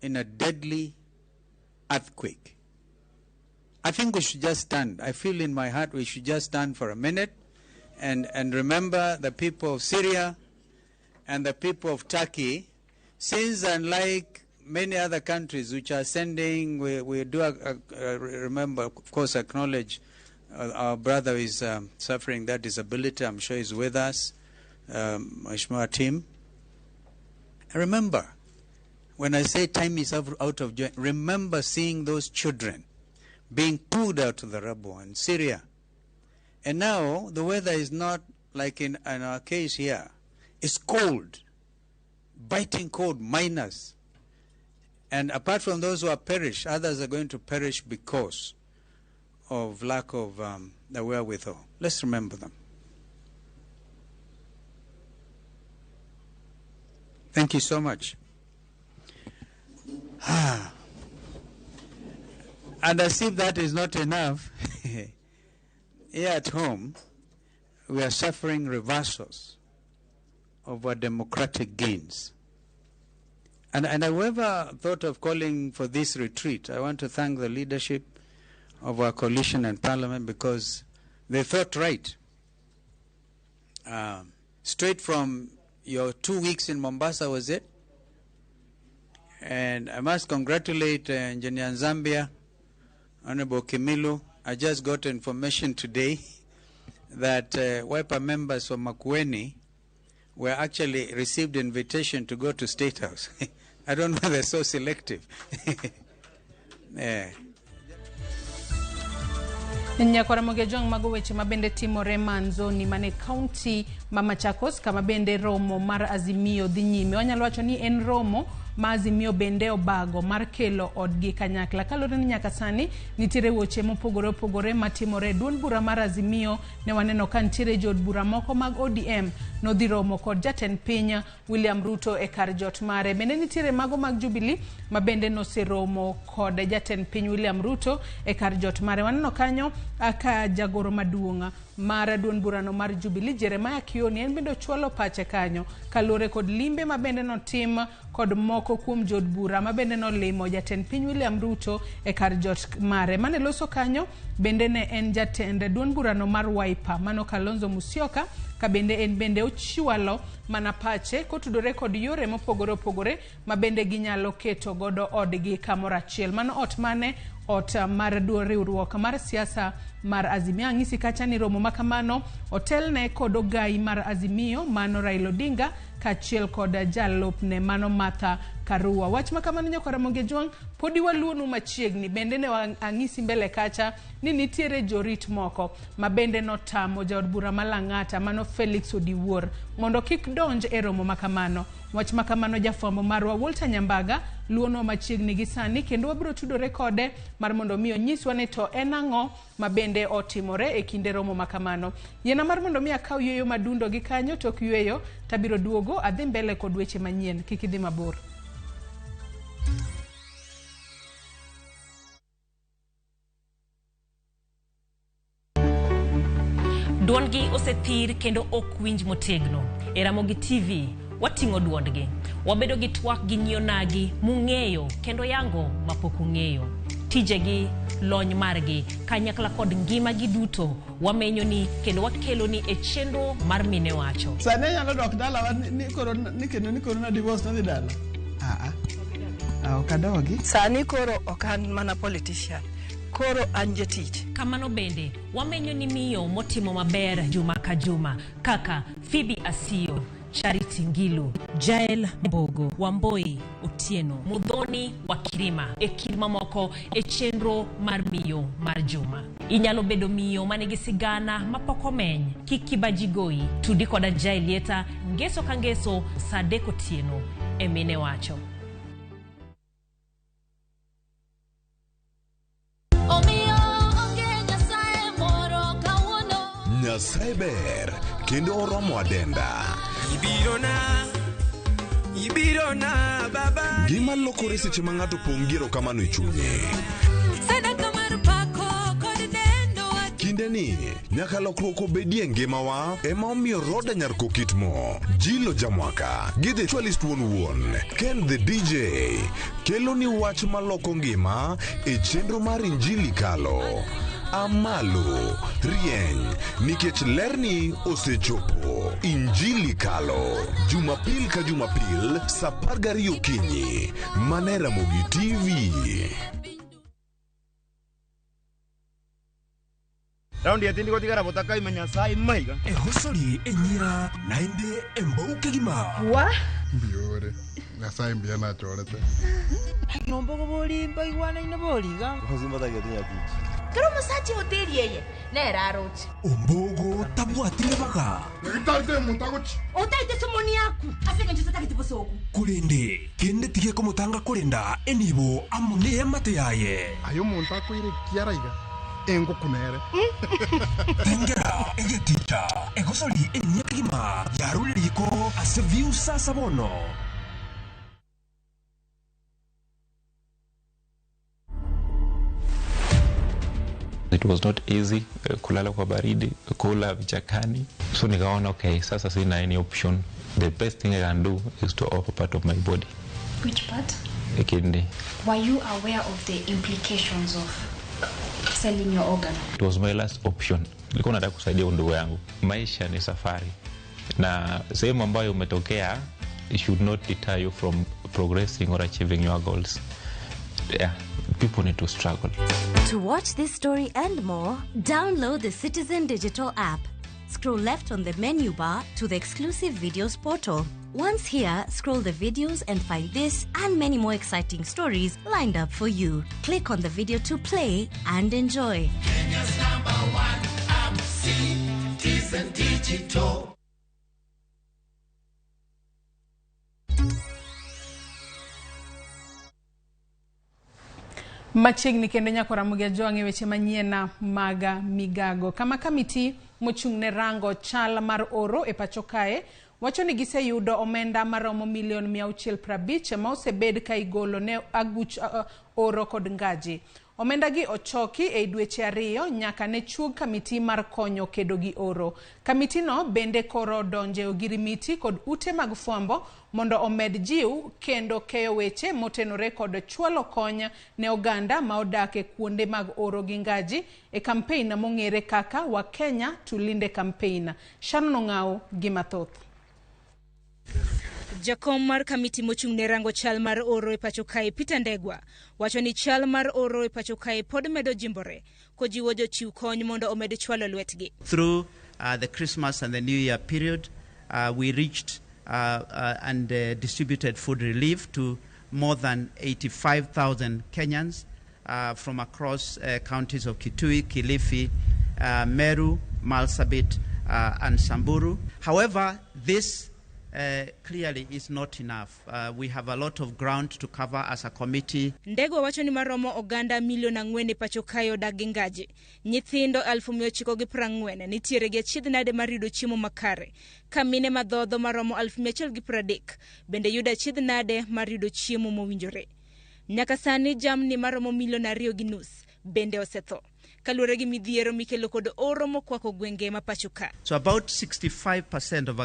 in a deadly earthquake. I think we should just stand. I feel in my heart we should just stand for a minute and remember the people of Syria and the people of Turkey, since unlike many other countries which are sending, we do remember, of course, acknowledge our brother is suffering that disability. I'm sure he's with us, Mheshimiwa team. Remember, when I say time is out of joint, remember seeing those children being pulled out of the rubble in Syria. And now the weather is not like in our case here. It's cold, biting cold, minus. And apart from those who are perished, others are going to perish because of lack of the wherewithal. Let's remember them. Thank you so much. And as if that is not enough, here at home, we are suffering reversals of our democratic gains. And whoever thought of calling for this retreat, I want to thank the leadership of our coalition and parliament, because they thought right. Straight from your 2 weeks in Mombasa, was it? And I must congratulate Engineer Zambia, Honorable Kimilu. I just got information today that Wiper members from Makueni were actually received invitation to go to State House. I don't know, they're so selective. Yeah. Nyakwara Mogi Ojwang' mago weche mabende timore Maanzoni mane kaunti ma Machakos kama bende romo mar Azimio dhi nyime. Wanyalo wacho ni en romo ma Azimio bende obago mar kelo odgi kanyakla. Kaluwore ni nyaka sani nitiere weche mopogore opogore matimore e duond bura mar Azimio. Ne waneno ka nitiere jood bura moko mag ODM nodhi romo kod jatend piny William Ruto e kar jot mare. Bende nitiere mago mag Jubilee ma bende noseromo kod jatend piny William Ruto e kar jot mare. Waneno kanyo ka jagoro maduong' mar duond burano mar Jubilee Jeremiah Kioni en bende ochwalo pache kanyo kaluwore kod limbe ma bende notim kod moko kuom jood bura ma bende nolimo jatend piny William Ruto e kar jot mare. Mane loso kanyo bende ne en jatend duond burano mar Wiper mano Kalonzo Musyoka ka bende en bende ochiwalo mana pache kotudore kod yore mopogore opogore ma bende ginyalo keto godo odgi kamoro achiel. Mano ot mane? Ot mar riwruok mar siasa mar Azimio. Ang'isi kacha ni romo makamano otelne kod ogai mar Azimio mano Raila Odinga kaachiel kod jalupne mano Martha Karua. Wach makamano nyakwa Ramogi Ojwang' podi waluonu machiegni. Bende ne ang'isi mbele kacha ni nitiere jorit moko ma bende notamo jaod bura ma Lang'ata mano Felix Odiwuor mondo kik donj e romo makamano. Wach makamano jafwambo marwa Walter Nyambaga luonwa machiegni gi sani kendo wabiro tudore kode mar mondo mi onyiswa ni to en ang'o ma bende otimore e kinde romo makamano. Yiena mar mondo mi akaw yueyo madundo gi kanyo tok yueyo tabiro duogo adhi mbele kod weche manyien. Kik idhi mabor. Duondgi osethir kendo ok winj motegno. E Ramogi TV, wating'o duondgi. Wabedo gi twak gi nyionagi mung'eyo kendo yango mapok ung'eyo. Tijegi, lony margi, kanyakla kod ngimagi duto wamenyoni kendo wakeloni e chenro mar Mine Wacho. Sani anyalo dok dalawa ni koro ni kendo ni koro na divorce nadhi dala. Aa. Ok adogi. Sani koro ok an mana politician. Koro an jatich. Kamano bende, wamenyo ni miyo motimo maber juma ka juma kaka Phoebe Asiyo, Charity Ngilu, Jael Mbogo, Wamboi Otieno, Muthoni wa Kirima e kind mamoko e chenro mar miyo mar juma. Inyalo bedo miyo manigi sigana mapok omeny. Kik kibaji goyi. Tudi koda Jael Lieta ngeso ka ngeso saa 3 otieno e Mine Wacho. Nyasaye ber kendo oromo adenda. Ibirona baba. Gima lokore seche ma ng'ato pong' gi erokamano e chunye. Kinde ni nyaka lokruok obedie ngimawa ema omiyo Roda Nyar Kokitmo, Jilo Jamwaka gi The Actualist wuon wuon, Ken the DJ kelo ni wach maloko ngima e chenro mar Injili Kalo. Amalo, rieny, nikech lerni osechopo. Injili Kalo, Jumapil ka Jumapil, saa 12 okinyi, mana e Ramogi TV. Raundi ya tindi gotigara botaka imenya sai maiga. Ehosori enyira naende embouke gima. Wa? Mbiore. Nyasaye mbia na chorete. Nombogo bolimba igwana ina boliga. Uzimba tagetia tich. Kero musachi hoteli yeye nera aroche. Ombogo tabwatire baga. Ngitate mutagochi. Otaite somoni yaku. Aseka nje tatagete bosoku. Kulende kende tige komutanga kulenda enibo amune amate yaye. Ayo muntu akwire kiaraiga. Engo kunere. Tengera egeticha egosori enyakima yaruriko ase viusa sabono. It was not easy, kulala kwa baridi, kula vichakani. So nikaona okay, sasa sina any option. The best thing I can do is to offer part of my body. Which part? A kidney. Were you aware of the implications of selling your organ? It was my last option. Nilikuwa nataka kusaidia ndugu yangu. Maisha ni safari. Na sehemu ambayo umetokea, it should not deter you from progressing or achieving your goals. Yeah, people need to struggle. To watch this story and more, download the Citizen Digital app. Scroll left on the menu bar to the exclusive videos portal. Once here, scroll the videos and find this and many more exciting stories lined up for you. Click on the video to play and enjoy. Kenya's number one app, Citizen Digital. Machiegni kendo nyako Ramogi Ajwang' e weche manyien mag migago. Kama kamiti mochung' ne rango chal mar oro e pacho kae wacho ni giseyudo omenda maromo milion 650 ma osebed ka igolo ne aguch oro kod ngaji. Omenda gi ochoki ei dweche 2 nyaka ne chuog kamiti mar konyo kedo gi oro. Kamiti no bende koro donje ogirimiti kod ute mag fwambo mondo omed jiw kendo keyo weche motenore kod chwalo kony ne oganda ma odak e kuonde mag oro gi ngaji e kampein mong'ere kaka Wakenya Tulinde Campaign. Sharon Ong'ao gi mathoth. Jakom mar kamiti mochung' ne rango chal mar oro e pacho kae Peter Ndegwa wacho ni chal mar oro e pacho kae pod medo jimbore kojiwo jochiw kony mondo omed chwalo lwetgi. Through the Christmas and the New Year period, we reached and distributed food relief to more than 85,000 Kenyans from across counties of Kitui, Kilifi, Meru, Marsabit, and Samburu. However, this clearly is not enough. We have a lot of ground to cover as a committee. Ndegwa wacho ni maromo oganda milion 4 e pacho kae odak gi ngaji. Nyithindo 940 nitiere gi achiedh nade mar yudo chiemo makare, ka mine madhodho maromo 130 bende yudo achiedh nade mar yudo chiemo mowinjore. Nyaka sani jamni maromo milion 2.5 bende osetho kaluwore gi midhiero mikelo kod oro mokwako gwenge ma pacho ka. So about 65% of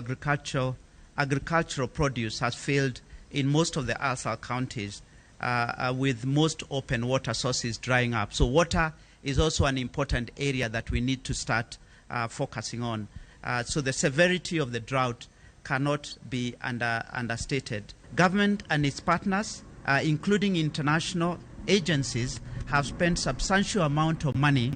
agricultural produce has failed in most of the ASAL counties, with most open water sources drying up. So water is also an important area that we need to start focusing on. So the severity of the drought cannot be understated. Government and its partners, including international agencies, have spent substantial amount of money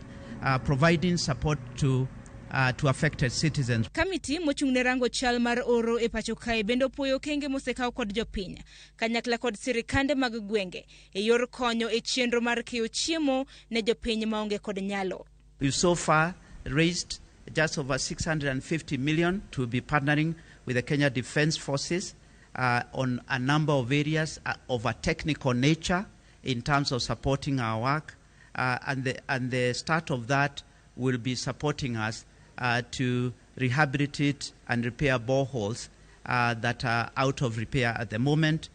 providing support to affected citizens. Kamiti mochung' ne rango chal mar oro e pacho kae bende opuoyo okenge mosekaw kod jopiny kanyakla kod sirikande mag gwenge e yor konyo e chenro mar keyo chiemo ne jopiny maonge kod nyalo. We've so far raised just over 650 million to be partnering with the Kenya Defence Forces on a number of areas of a technical nature in terms of supporting our work, and the start of that will be supporting us to rehabilitate and repair boreholes that are out of repair at the moment.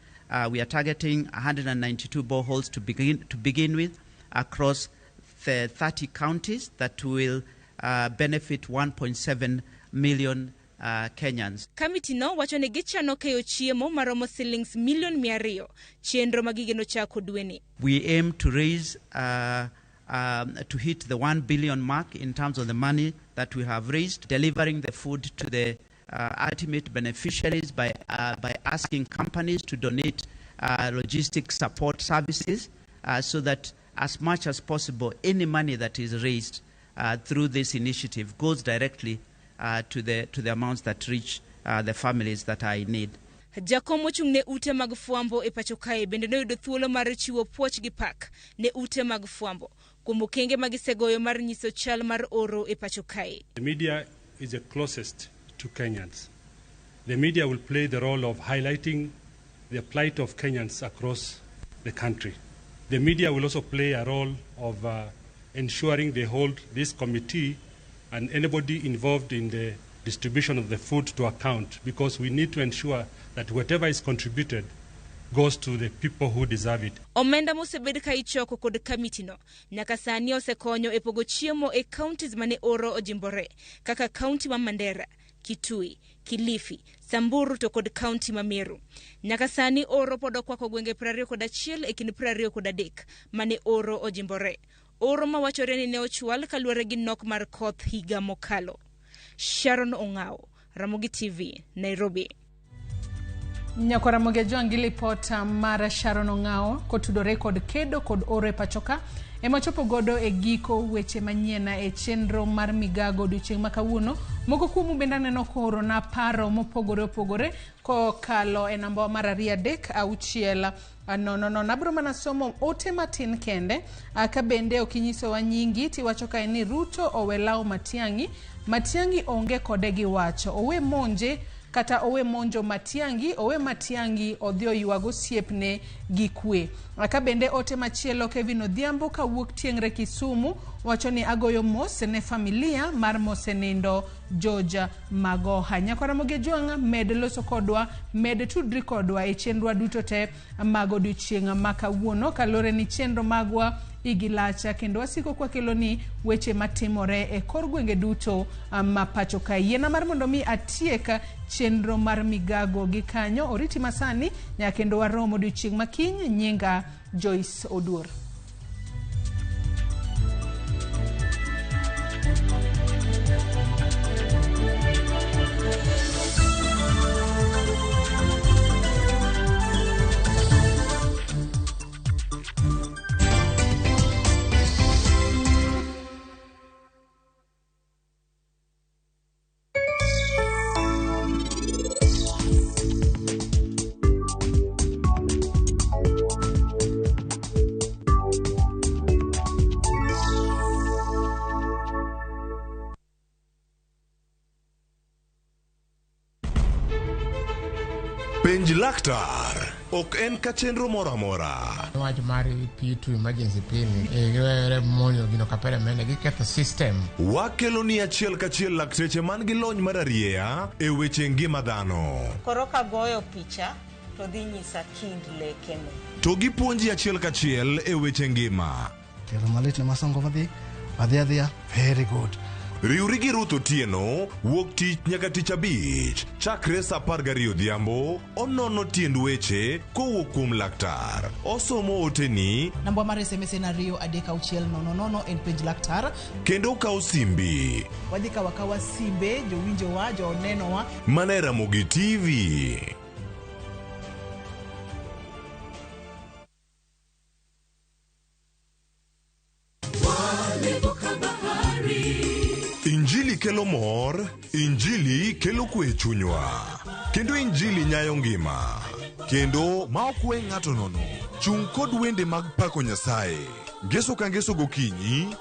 We are targeting 192 boreholes to begin with across the 30 counties that will benefit 1.7 million Kenyans. Kamiti no wacho ni gichano keyo chiemo maromo shillings milion 200 chenro ma gigeno chako dweni. We aim to raise to hit the 1 billion mark in terms of the money that we have raised, delivering the food to the ultimate beneficiaries by asking companies to donate logistic support services so that as much as possible any money that is raised through this initiative goes directly to the amounts that reach the families that are in need. Jakom mochung' ne ute mag fwambo e pacho kae bende noyudo thuolo mar chiwo puoch gi pak ne ute mag fwambo kuom okenge ma gisegoyo mar nyiso chal mar oro e pacho kae. The media is the closest to Kenyans. The media will play the role of highlighting the plight of Kenyans across the country. The media will also play a role of ensuring they hold this committee and anybody involved in the distribution of the food to account, because we need to ensure that whatever is contributed goes to the people who deserve it. Omenda mosebed ka ichoko kod kamitino nyaka sani osekonyo e pogo chiemo e counties mane oro ojimbore kaka county ma Mandera, Kitui, Kilifi, Samburu to kod county ma Meru. Nyaka sani oro pod okwako gwenge 21 e kind 23 mane oro ojimbore. Oro mawachore ni ne ochwal kaluwore gi nok mar koth higa mokalo. Sharon Ong'ao, Ramogi TV, Nairobi. Nyako Ramogi Ajwang' gi lipota mar Sharon Ong'ao kotudore kod kedo kod oro e pachoka ema chopo godo e giko weche manyien e chenro mar migago odiochieng' ma kawuono. Moko kuomu bende aneno kooro na paro mopogore opogore kokalo e namba mar 2 3 6 0 0. Abiro mana somo ote matin kende ka bende ok inyisowa nyingi tiwacho kae ni Ruto owe lawo Matiang'i, Matiang'i onge kode gi wacho, owe monje Kata owe monjo Matiang'i, owe Matiang'i odhi oywag osiepne gi kwe. Ka bende ote machielo Kevin Odhiambo kawuok Tieng're Kisumu wacho ni agoyo mos ne familia mar mosenindo George Magoha. Nyakwa Ramogi Ojwang' med loso kodwa, med tudri kodwa e chenrowa duto te mag odiochieng' ma kawuono kaluwore ni chenro magwa igi lach kendo wasiko kwakeloni weche matimore e kor gwenge duto ma pacho ka. Yiena mar mondo mi atiek chenro mar migago gi kanyo oriti masani nyaka kendo warom odiochieng' ma kiny. Nyinga Joyce Oduor. Penj laktar ok en ka chenro moro amora. Wach mar P2 emergency P ni giwere monjo gino kapere mende giketho system. Wakelo ni achiel kachiel lakteche man gi lony mar arieya e weche ngima dhano. Koro kagoyo picha to dhi nyisa kind lekene. To gipuonji achiel kachiel e weche ngima. Tielo malit ne masongo madhi adhi adhiya very good. Riwri gi Ruth Otieno wuok tich nyaka tich abich chakre saa 12 odhiambo onono tiend weche kowuok kuom laktar. Osomo oteni Namba mar SMS en 2 3 6 0 0 en penj laktar. kendo okawo simbi. Wadhi kawo akawa simbe jowinjowa, jonenowa. Mana e Ramogi TV. Injili kelo mor, Injili kelo kwe e chunywa, kendo Injili nyayo ngima, kendo ma ok we ng'ato nono. Chung' kod wende mag pako Nyasaye, ngeso ka ngeso gokinyi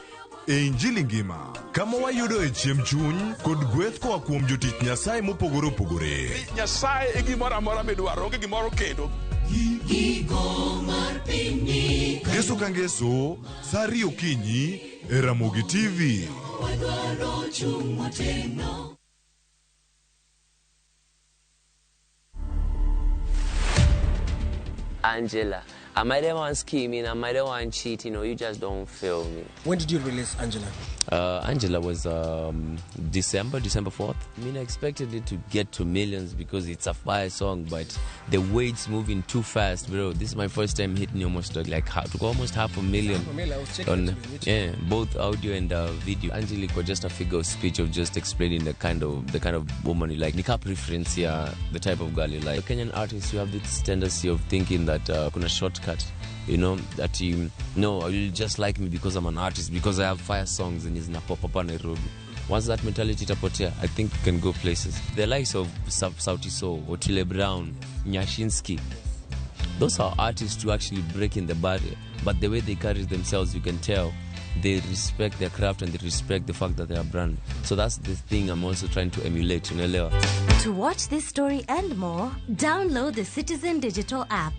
e Injili ngima, kama wayudoe chiemb chuny kod gweth koa kuom jotich Nyasaye mopogore opogore. Nyasaye e gimoro amora midwaro, onge gimoro kendo. Ngeso ka ngeso, saa 2 okinyi e Ramogi TV. Angela. Am I the one scheming? Am I the one cheating? Or you just don't feel me? When did you release Angela? Angela was December 4th. I mean, I expected it to get to millions because it's a fire song, but the way it's moving too fast, bro. This is my first time hitting almost like almost 500,000. 500,000, I was checking on, it on YouTube. yeah, both audio and video. Angela was just a figure of speech of just explaining the kind of woman you like. Nika preference here, the type of girl you like. Kenyan artists, you have this tendency of thinking that kuna shortcut, you know, that you no, you'll just like me because I'm an artist, because I have fire songs and it's na pop up Nairobi. Once that mentality itapotea, I think you can go places. The likes of Sauti Sol, Otile Brown, Nyashinski, those are artists who actually break in the barrier. But the way they carry themselves, you can tell they respect their craft and they respect the fact that they are brand. So that's the thing I'm also trying to emulate. Unaelewa? To watch this story and more, download the Citizen Digital app.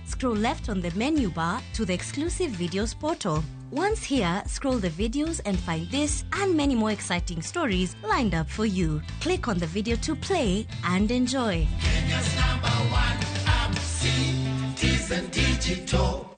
Scroll left on the menu bar to the exclusive videos portal. Once here, scroll the videos and find this and many more exciting stories lined up for you. Click on the video to play and enjoy. Kenya's number one app, Citizen Digital.